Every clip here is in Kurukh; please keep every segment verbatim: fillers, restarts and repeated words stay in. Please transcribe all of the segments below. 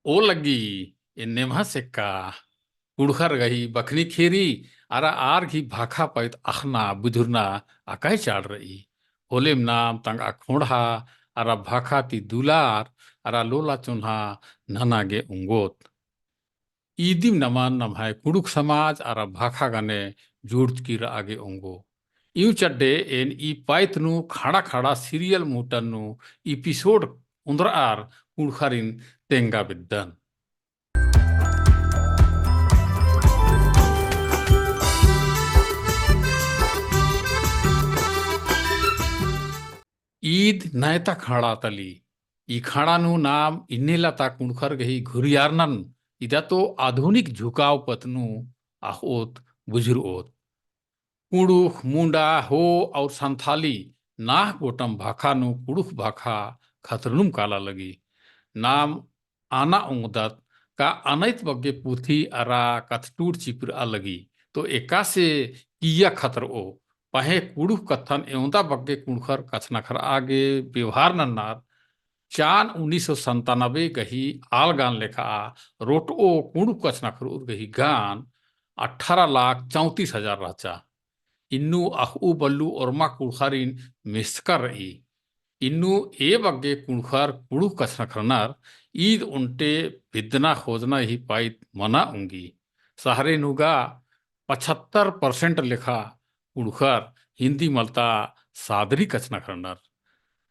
ओ लग्गी, एन्ने महा सेक्का। कुँड़ुख़र गही बखनी खेरी, अरा आर गही भाखा पइत अख़ना, बुझुरना अकय चाड़ रई। होलेम नाम तंगआ ख़ोंड़हा, अरा भाखा ती दुलार, अरा लोला चोन्हा नना गे ओंगोत। ईदिम नमन नम्है कुँड़ुख़ समाज अरा भाखा गने जुड़चकी रआ गे ओंगो। इउँ चड्डे एन ई पइत नू खड़ा खड़ा serial मुहटन नू episode ओन्द्रअर कुँड़ुख़रिन तेंगा बेद्दन। ईद नैता खड़ा तली। ई खड़ा नू नाम इन्नेला ता कुँड़ुख़र गही घुरियारनन इदा तो आधुनिक झुकाव पत्त नू अख़ओत बुझुरओत। कुँड़ुख़, मुंडा, हो और संथाली नाख़ गोटम भाखा नू कुँड़ुख़ भाखा खतरनुम काला लगी। नाम आना ओंगदत का अनैत बग्गे पुथी अरा कत्थटूड़ चिपरआ लगी। तो एकासे किइय्या खतरओ। पहें कुँड़ुख़ कत्थन एवंदा बग्गे कुँड़ुख़र कछनखरआ गे बेवहार नन्नर। चान उन्नीस सौ संतानबे गही आलगान लेखा रोटओ कुँड़ुख़ कछनखरओर गही गान अठारह लाख चौंतीस हजार रहचा। इन्नु अख़ऊ बल्लू ओर्मा कुँड़ुख़रिन मेसका रई। इन्नु ए बग्गे कुँड़ुख़र कुँड़ुख़ कछनखरनर। ईद ओन्टे बिद्दना ख़ोजना ही पइत मना ओंगी। सहरे नू गा पचहत्तर percent लेखा कुँड़ुख़र हिन्दी मलता सादरी कछनखरनर।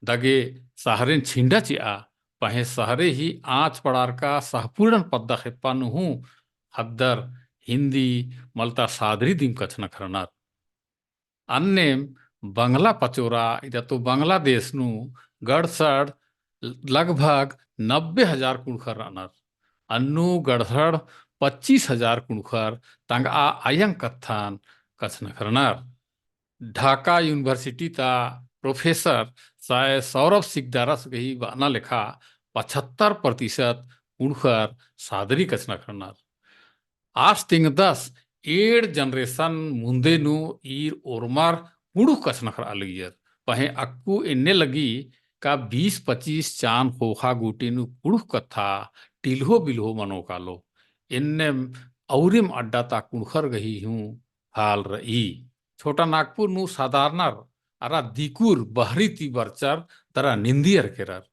दगे सहरेन छिंडा चिआ, पहें सहरे ही आँच पड़ारका सहपुरन पद्दा खेप्पा नू हूँ ख़द्दर हिन्दी मलता सादरी दिम कछनखरनर। अन्नेम बंगला पचोरा इदा तो बांग्लादेश नू गड़सड़ लगभग नब्बे हजार कुँड़ुख़र रअनर। अन्नु गड़सड़ पच्चीस हजार कुँड़ुख़र तंगआ अयंग कत्थन कछनखरनर। ढाका University ता professor साय सौरभ सिकदारस गही बअना लेखा पचहत्तर प्रतिशत कुँड़ुख़र सादरी कछनखरनर। आस तिंगदस एंड़ generation मुन्दे नू ईर ओर्मर कुँड़ुख़ कछनखरआ लगियर। पहें अक्कु एन्ने लगी का बीस पच्चीस चान ख़ोख़ा गूटी नू कुँड़ुख़ कत्था टिल्हो बिल्हो मनो कालो। एन्नेम अउरिम अड्डा ता कुँड़ुख़र गही हूँ हाल रई। छोटा नागपुर नू सादारनर अरा दिकुर बहरी ती बरचर दरा निंदियर केरर।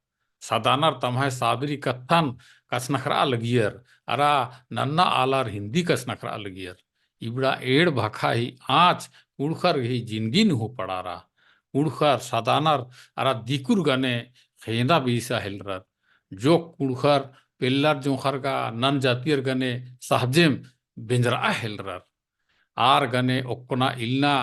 सादानर तम्है सादरी कत्थन कछनखरआ लगियर, अरा नन्ना आलर हिन्दी कछनखरआ लगियर। इबड़ा एंड़ भाखा ही आँच कुँड़ुख़र गही जिनगी नू हूँ पड़ारा। कुँड़ुख़र सादानर अरा दिकुर गने ख़ेंदा बेइसा हेलरर। जोक कुँड़ुख़र पेल्लर जोंख़र गा नन जातियर गने सहजेम बेंजरआ हेलरर। आर गने ओक्कना इलना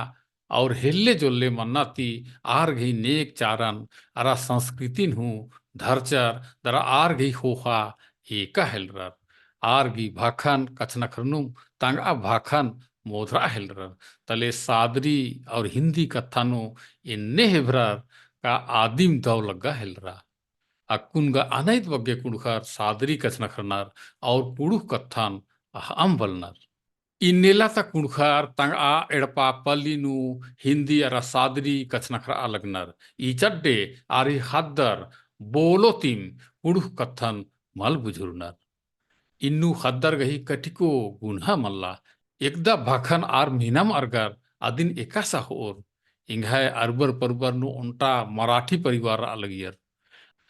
और हेल्ले जोल्ले मन्ना ती आर गही नेग चारन अरा संस्कृतिन हूँ धरचर दरा आर गही ख़ोख़ा एका हेलरर। आर गही भाखन कछनखरनुम तंगआ भाखन मोधरआ हेलरर। तले सादरी और हिन्दी कत्था नू एन्ने हेभरर का आदिम दव लग्गा हेलरा। अक्कुन गा अनैत बग्गे कुँड़ुख़र सादरी कछनखरनर और कुँड़ुख़ कत्थन अहम बलनर। इन्नेला ता कुँड़ुख़र तंगआ एड़पा पल्ली नू हिन्दी अरा सादरी कछनखरआ लगनर। ई चड्डे आर ही ख़द्दर बोलो तिम कुँड़ुख़ कत्थन मल बुझुरनर। इन्नु ख़द्दर गही कटिको गुन्हा मल्ला। एकदा भाखन आर मिनम अरगर अदिन एकासे होओर। एंग्है अरबर परबर नू ओन्टा मराठी परिवार रआ लगियर।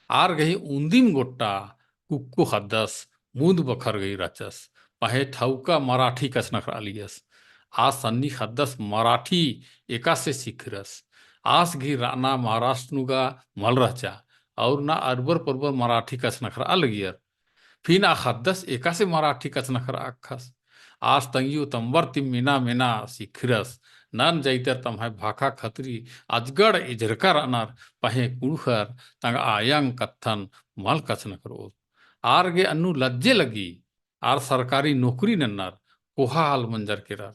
आर गही उन्दिम गोट्टा कुक्को ख़द्दस मुन्द बखर गही रहचस। पहें ठौका मराठी कछनखरआ लगियस। आस सन्नी ख़द्दस मराठी एकासे सिखरस। आस गही रअना महाराष्ट्र नू गा मल रहचा। और ना अरबर परबर मराठी कछनखरआ लगियर। फिन आ ख़द्दस एकासे मराठी कछनखरआ अख़स। आस तंग्यो तम्बर तिम मेना मेना सिखरस। नन जैतर तम्है भाखा खतरी अजगड़ एझरका रअनर। पहें कुँड़ुख़र तंगआ अयंग कत्थन मल कछनखरओर। आर गे अन्नु लज्जे लगी। आर सरकारी नौकरी नन्नर, कोहा हाल मंजर केरर।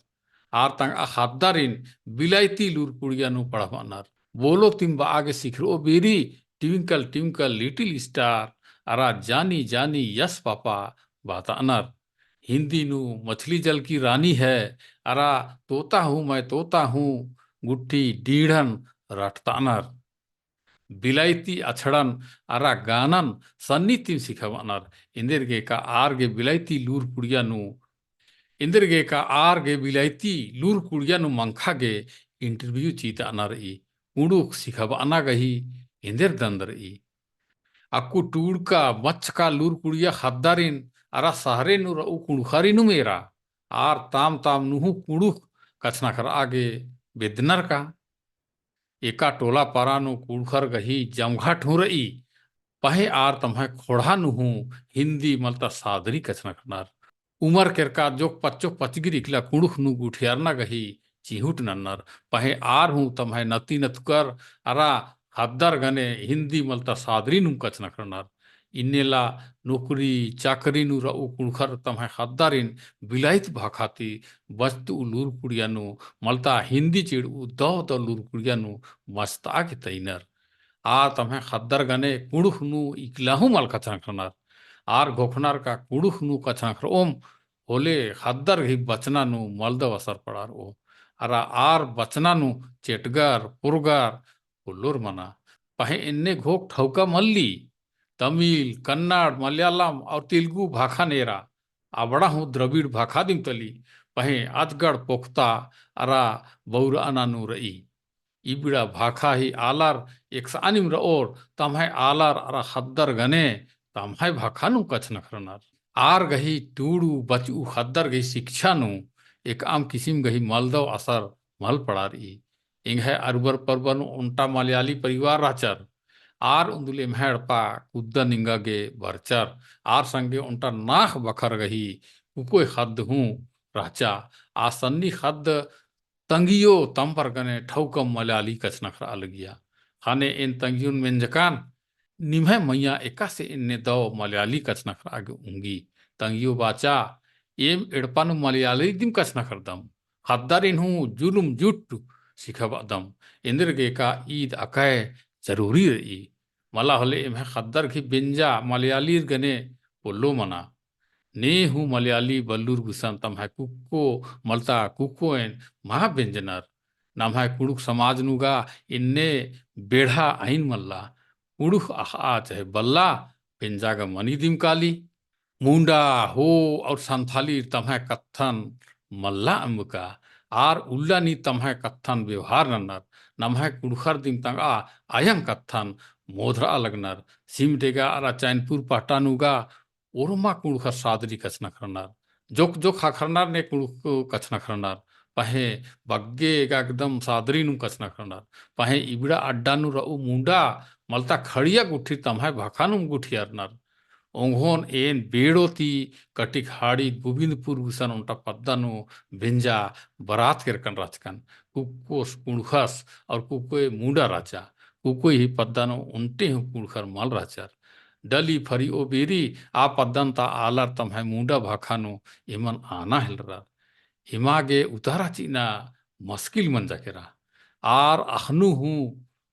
आर तंगआ ख़द्दारिन बिलायती लूर कुड़िया नू पढ़बअनर। बोलो तिम बआ गे सिखरओ बेरी Twinkle Twinkle Little Star अरा जानी जानी यस पापा बातअनर। हिन्दी नू मछली जल की रानी है अरा तोता हूँ मैं तोता हूँ गुट्ठी डीढ़न रटतअनर। बिलायती अछड़न अरा गानन सन्नी तिम सिखाबअनर। एन्देरगे का आर गे बिलायती लूर कुड़िया नू, एन्देरगे का आर गे बिलायती लूर कुड़िया नू मंखा गे interview चिदअना रई। कुँड़ुख़ सिखाबअना गही एन्देर दंद रई। अक्कु टूड़का मच्चका लूर कुड़िया ख़द्दारिन अरा सहरे नू रऊ कुँड़ुख़ारिनुम एरा। आर ताम ताम नू हूँ कुँड़ुख़ कछनखरआ गे बेद्दनर का। एका टोला परा नू कुँड़ुख़र गही जमघाट हूँ रई। पहें आर तम्है ख़ोंड़हा नू हूँ हिन्दी मलता सादरी कछनखरनर। उमर केरका जोक पच्चो पचगिर इकला कुँड़ुख़ नू गुठियारना गही चिहुट नन्नर। पहें आर हूँ तम्है नती नतुकर अरा ख़द्दर गने हिन्दी मलता सादरी नुम कछनखरनर। इन्नेला नोकरी चाकरी नू रऊ कुँड़ुख़र तम्है ख़द्दारिन बिलाइत भाखा ती बचतऊ लूर कुड़िया नू मलता हिन्दी चिड़ऊ दव दव लूर कुड़िया नू मचतआ गे तइनर। आर तम्है ख़द्दर गने कुँड़ुख़ नू इकला हूँ मल कछनखरनर। आर घोखनर का कुँड़ुख़ नू कछनखरओम होले ख़द्दर गही बचना नू मलदव असर पड़ारओ। अरा आर बचना नू चेटगर, पुरगर, पोल्लोर मना। पहें एन्ने घोख ठौका मल्ली। तमिल, कन्नड़, मलयालम और तेलुगु भाखन एरा। अबड़ा हूँ द्रविड़ भाखा दिम तली। पहें अजगड़ पोखता अरा बउरअना नू रई। इबिड़ा भाखा ही आलर एकसआनिम रओर, तम्है आलर अरा ख़द्दर गने तम्है भाखा नू कछनखरनर। आर गही टूड़ू बचऊ ख़द्दर गही शिक्षा नू एकअम किसिम गही मलदव असर मल पड़ारई। एंग्है अरबर परबर नू ओन्टा मलयाली परिवार रहचर। आर उन्दुल एम्है एड़पा कुद्दा निंगा गे बरचर। आर संगे ओन्टा नाख़ बखर गही कुकोय ख़द्द हूँ रहचा। आ सन्नी ख़द्द तंगियो तम्बर गने ठौकम मलयाली कछनखरआ लगिया। ख़ने एन तंगियोन मेंजकान, निम्है मइय्याँ एकासे एन्ने दव मलयाली कछनखरआ गे उंगी। तंगियो बाचा, एम एड़पा नू मलयाली दिम कछनखरदम। ख़द्दारिन हूँ जुलुम जुट्ट सिखाबअदम। एन्देरगे का ईद अकय जरूरी रई। मला होले एम्है ख़द्दर गही बेंजा मलयालीर गने पोल्लो मना। ने हूँ मलयाली बल्लूर गुसन तम्है कुक्को मलता कुक्कोयन मा बेंजनर। नम्है कुँड़ुख़ समाज नू गा एन्ने बेड़ा अइन मल्ला। कुँड़ुख़ अख़आ चहे बल्ला बेंजा गा मनी दिम काली। मुंडा, हो और संथालीर तम्है कत्थन मल्ला अम्बका। आर उल्ला नी तम्है कत्थन व्यवहार नन्नर। नम्है कुँड़ुख़र दिम तंगआ अयंग कत्थन मोधरआ लगनर। सिमडेगा अरा चैनपुर पहटा नू गा ओर्मा कुँड़ुख़र सादरी कछनखरनर। जोक जोक ख़क्खरनर ने कुँड़ुख़ कछनखरनर। पहें बग्गे एका एकदम सादरी नुम कछनखरनर। पहें इबड़ा अड्डा नू रऊ मुंडा मलता खड़िया गुट्ठी तम्है भाखा नुम गुठियारनर। ओंघोन एन बेड़ो ती कटिक हाड़ी गोविंदपुर गुसन ओन्टा पद्दा नू बेंजा बरात केरकन रहचकन। कुक्कोस कुँड़ुख़स और कुक्कोय मुंडा रहचा। कुक्कोय ही पद्दा नू ओन्टे हूँ कुँड़ुख़र मल रहचर। डली फरी ओ बेरी आ पद्दन ता आलर तम्है मुंडा भाखा नू एमन आना हेलरर। एमा गे उतारा चिअना मस्किल मंजा केरा। आर अख़नू हूँ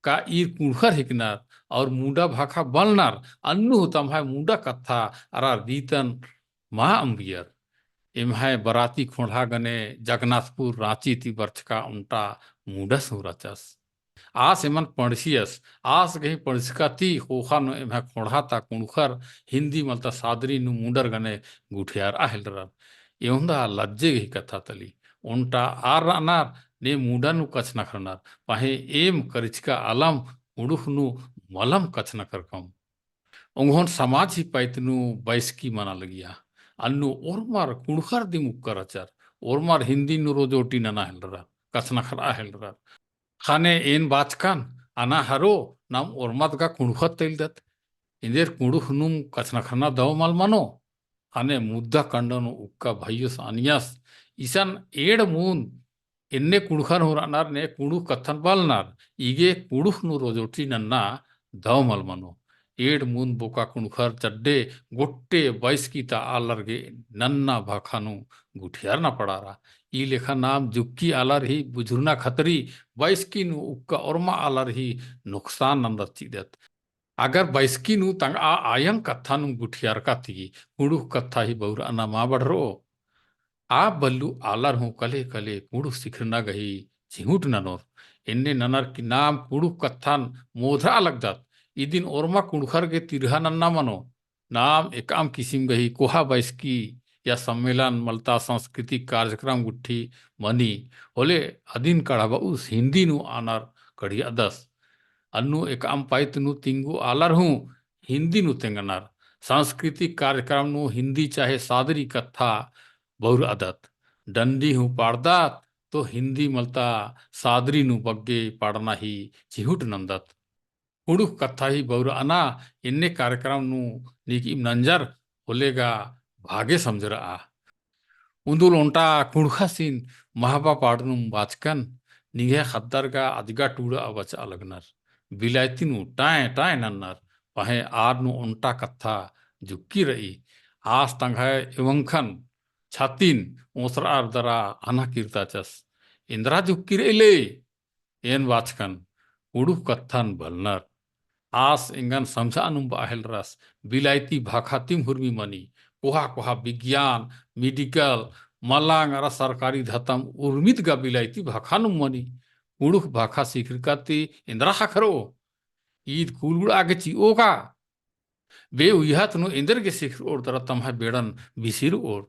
का ईर कुँड़ुख़र हिकनर और मुंडा भाखा बलनर, अन्नू हूँ तम्है मुंडा कत्था अरा रीतन मा अम्बियर। एम्है बराती ख़ोंड़हा गने जगन्नाथपुर राँची ती बरचका ओन्टा मुंडस हूँ रहचस। आस एमन पंड़सियस, आस गही पंड़सिका ती ख़ोख़ा नू एम्है ख़ोंड़हा ता कुँड़ुख़र हिन्दी मलता सादरी नू मुंडर गने गुठियारआ हेलरर। एवंदा लज्जे गही कत्था तली। ओन्टा आर रअनर ने मुंडा नू कछनखरनर, पहें एम करिचका आलम कुँड़ुख़ नू मलम कछनखरकम। ओंघोन समाज ही पैत नू बैसकी मना लगिया। अन्नू ओर्मर कुँड़ुख़र दिम उक्का रहचर, ओर्मर हिन्दी नू रोजोटी नना हेलरर, कछनखरआ हेलरर। ख़ने एन बाचकन, अना हरो, नाम ओर्मत गा कुँड़ुख़त तैलदत। एन्देर कुँड़ुख़ नुम कछनखरना दव मल मनो। ख़ने मुद्दा कंडन उक्का भइयोस अनियस, इसन एंड़ मुन्द एन्ने कुँड़ुख़र हूँ रअनर ने कुँड़ुख़ कत्थन बलनर, इगे कुँड़ुख़ नू रोजोटी नन्ना दव मल मनो। एंड़ मुन्द बोका कुँड़ुख़र चड्डे गोट्टे बैसकी ता आलर गे नन्ना भाखा नू गुठियारना पड़ारा। ई लेखा नाम जुक्की आलर ही बुझुरना खतरी बैसकी नू उक्का ओर्मा आलर ही नुकसान नन्दत चिदत। अगर बैसकी नू तंगआ आयंग कत्था नू गुठियारका ती कुँड़ुख़ कत्था ही बउरअना मा बढ़रओ। आ बल्लू आलर हूँ कले कले कुँड़ुख़ सिखरना गही चिहुट ननोर। एन्ने ननर की नाम कुँड़ुख़ कत्थन मोधरआ लगदत। इदिन ओर्मा कुँड़ुख़र गे तिरहा नन्ना मनो। नाम एकअम किसिम गही कोहा बैसकी या सम्मेलन मलता सांस्कृतिक कार्यक्रम गुट्ठी मनी। होले अदिन कढ़बउस हिन्दी नू आनर कढ़ियादस। अन्नु एकअम पाइत नू तिंगु आलर हूँ हिन्दी नू तेंगनर। सांस्कृतिक कार्यक्रम नू हिन्दी चाहे सादरी कत्था बउरअदत। डंडी हूँ पाड़दत तो हिन्दी मलता सादरी नू बग्गे पाड़ना ही चिहुट नन्दत। कुँड़ुख़ कत्था ही बउरअना एन्ने कार्यक्रम नू नीकइम नंजर होले गा भागे समझरआ। उन्दुल ओन्टा कुँड़ुख़सिन महबा पाड़नुम बाचकन निंग्है ख़द्दर गा अजगा टूड़आ बचआ लगनर। बिलायती नू टाँय टाँय नन्नर। पहें आर नू ओन्टा कत्था जुक्की रई। आस तंग्है एवंखन छतिन ओसरअर दरा अना किर्ताचस। एन्दरा जुक्की रई ले? एन बाचकन कुँड़ुख़ कत्थन बलनर। आस एंगन समझानुम बआ हेलरस, बिलायती भाखा तिम हुर्मी मनी, कोहा कोहा विज्ञान, medical, मलंग अरा सरकारी धतम उर्मित गा बिलायती भाखा नुम मनी। कुँड़ुख़ भाखा सिखरका ती एन्दरा ख़क्खरओ? ईद कुलगुड़ा गे चिओ का? बे उइहत नू एन्देर गे सिखरओर दरा तम्है बेड़न बिसिरओर।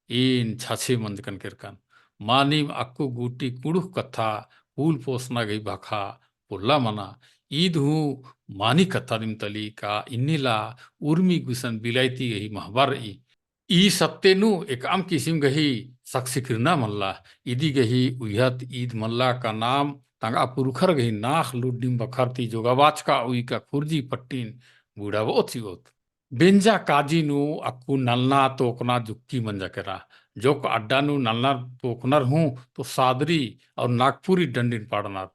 एन छछे मंजकन केरकन। मानिम अक्कु गूटी कुँड़ुख़ कत्था कुल पोसना गही भाखा पोल्ला मना। ईद हूँ मानी कत्था दिम तली का इन्नेला उर्मी गुसन बिलायती गही महबा रई। ई सत्ते नू एकअम किसिम गही सक सिखरना मल्ला। इदी गही उइहत ईद मल्ला का नाम तंगआ पुरखर गही नाख़ लुड्डिम बखर ती जोगाबाचका उइका खुर्जी पट्टिन बुड़ाबओ चिओत। बेंजा काजी नू अक्कु नलना तोकना जुक्की मंजा केरा। जोक अड्डा नू नलना तोकनर हूँ तो सादरी और नागपुरी डंडिन पाड़नर।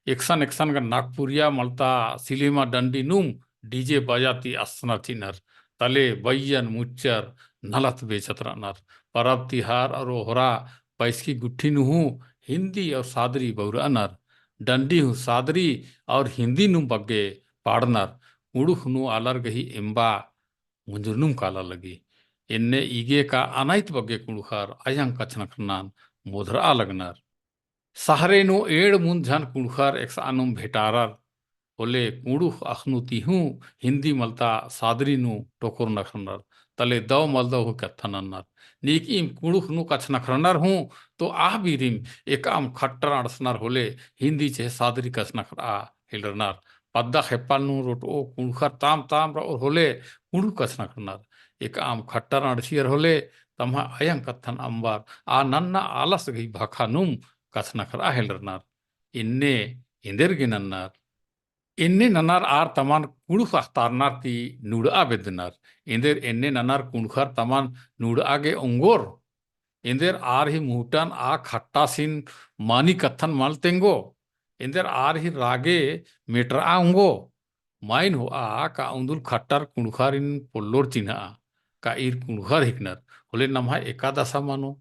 एकसन एकसन गा नागपुरिया मलता सिलेमा डंडी नुम DJ बाजा ती असनर चिन्हर। तले बइयन मुच्चर नलत बेचत रअनर। परब तिहार और ओहरा पैसकी गुट्ठी नू हूँ हिन्दी और सादरी बउरअनर। डंडी हूँ सादरी और हिन्दी नुम बग्गे पाड़नर। कुँड़ुख़ नू आलर गही एम्बा मुंजुरनुम काला लगी। एन्ने इगे का अनाइत बग्गे कुँड़ुख़र अयंग कछनखरनन मोधरआ लगनर। सहरे नू एंड़ मुन्द झन कुँड़ुख़र एकसआनुम भेटारर। होले कुँड़ुख़ अख़नू ती हूँ हिन्दी मलता सादरी नू टोकोर नखरनर। तले दव मलदव हूँ कत्था नन्नर। नीकइम कुँड़ुख़ नू कछनखरनर हूँ तो आह बीरिम एकअम खट्टर अंड़सनर होले हिन्दी चहे सादरी कछनखरआ हेलरनर। पद्दा खेप्पा नू रोटओ कुँड़ुख़र ताम ताम रओर होले कुँड़ुख़ कछनखरनर। एकअम खट्टर अंड़सियर होले तम्है अयंग कत्थन अम्बर आ नन्ना आलस गही भाखा नुम कछनखरआ हेलरनर। एन्ने एन्देर गे नन्नर। एन्ने ननर आर तमन कुँड़ुख़ अख़तारनर ती नुड़आ बेद्दनर। एन्देर एन्ने ननर कुँड़ुख़र तमन नुड़आ गे ओंगोर। एन्देर आर ही मुहटन आ खट्टासिन मानी कत्थन मल तेंगो। एन्देर आर ही रागे मेटरआ ओंगो। माइन होआ का उन्दुल खट्टर कुँड़ुख़ारिन पोल्लोर चिन्हआ। का ईर कुँड़ुख़र हिकनर। होले नम्है एका दसा मनो।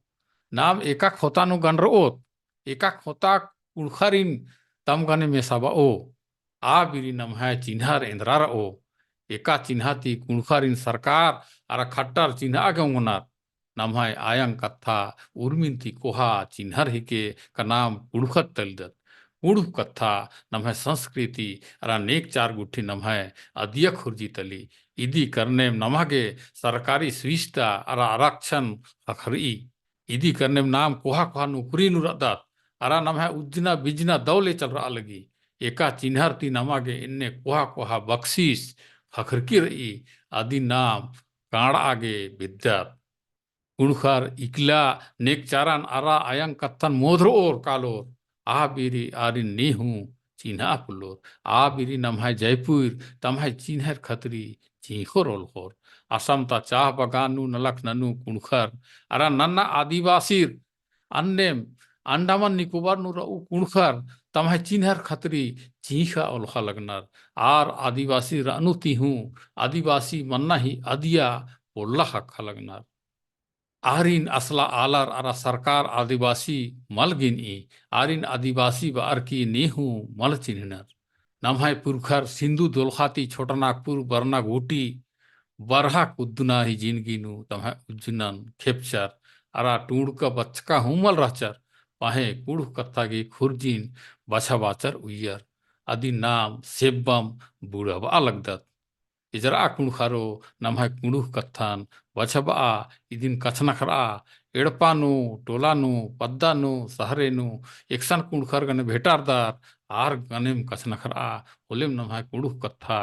नाम एका खोता नू गनरओत। एका खोता कुँड़ुख़ारिन तम गने मेसाबओ। आ बीरी नम्है चिन्हर एन्दरा रओ। एका चिन्हा ती कुँड़ुख़ारिन सरकार अरा खट्टर चिन्हआ गे ओंगनर। नम्है अयंग कत्था उर्मिन ती कोहा चिन्हर हिके का नाम कुँड़ुख़त तलिदत। कुँड़ुख़ कत्था नम्है संस्कृति अरा नेग चार गुट्ठी नम्है अदिया खुर्जी तली। इदी करनेम नम्हा गे सरकारी सुविस्ता अरा आरक्षण ख़क्खरई। इदी करनेम नाम कोहा कोहा नौकरी नू रअदत। अरा नम्है उज्जना बिज्जना दव ले चलरआ लगी। एका चिन्हर ती नमा गे एन्ने कोहा कोहा बक्सिस ख़क्खरकी रई। अदिन नाम काँड़आ गे बेद्दत। कुँड़ुख़र इकला नेग चारन अरा अयंग कत्थन मोधरओर कालोर। आ बीरी आरिन नी हूँ चिन्हआ पोल्लोर। आ बीरी नम्है जयपुर तम्है चिन्हर खतरी चींख़ोर ओलख़ोर। असम ता चाह बगान नू नलख ननू कुँड़ुख़र अरा नन्ना आदिवासीर अन्नेम अंडमान निकोबार नू रऊ कुँड़ुख़र तम्है चिन्हर खतरी चींख़ा ओलख़ा लगनर। आर आदिवासी रअनू ती हूँ आदिवासी मन्ना ही अदिया पोल्ला ख़क्खा लगनर। आरिन असला आलर अरा सरकार आदिवासी मल गिनई। आरिन आदिवासी बअर की नी हूँ मल चिन्हनर। नम्है पुरखर सिंधु दोलख़ा ती छोटा नागपुर बरना गूटी बरहा कुद्दना ही जिनगी नू तम्है उज्जनन खेपचर अरा टूड़का बचका हूँ मल रहचर। पहें कुँड़ुख़ कत्था गे खुर्जिन बछाबाचर उइयर। अदिन नाम सेब्बम बुड़ाबआ लगदत। एजरआ कुँड़ुख़रो नम्है कुँड़ुख़ कत्थन बछाबआ, इदिन कछनखरआ, एड़पा नू, टोला नू, पद्दा नू, सहरे नू, एकसन कुँड़ुख़र गने भेंटारदर, आर गनेम कछनखरआ, होलेम नम्है कुँड़ुख़ कत्था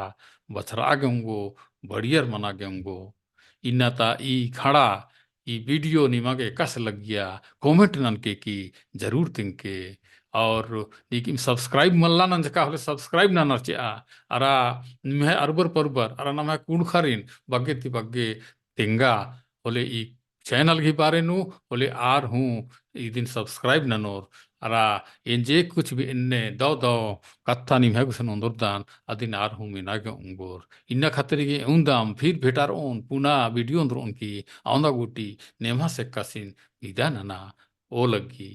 बछरआ गे ओंगो, बढ़ियर मना गे ओंगो। इन्ना ता ई खड़ा, ई video निमा गे कस लग्गिया, comment ननके की जरूर तेंगके। और नीकिम subscribe मल्ला नंजका होले subscribe ननर चिआ। अरा निम्है अरबर परबर, अरा नम्है कुँड़ुख़रिन बग्गे ती बग्गे तेंगा होले ई channel गही बारे नू होले आर हूँ इदिन subscribe ननोर। अरा एन जे कुछ भी एन्ने दव दव कत्था निम्है गुसन ओन्दरदन अदिन आर हूँ मेना गे ओंगोर। इन्ना खतरी गे एवंदम फिर भेंटारओन पुना video ओन्दरओन की औंदा गूटी नेम्हा सेक्कासिन बिदा नना ओ लग्गी।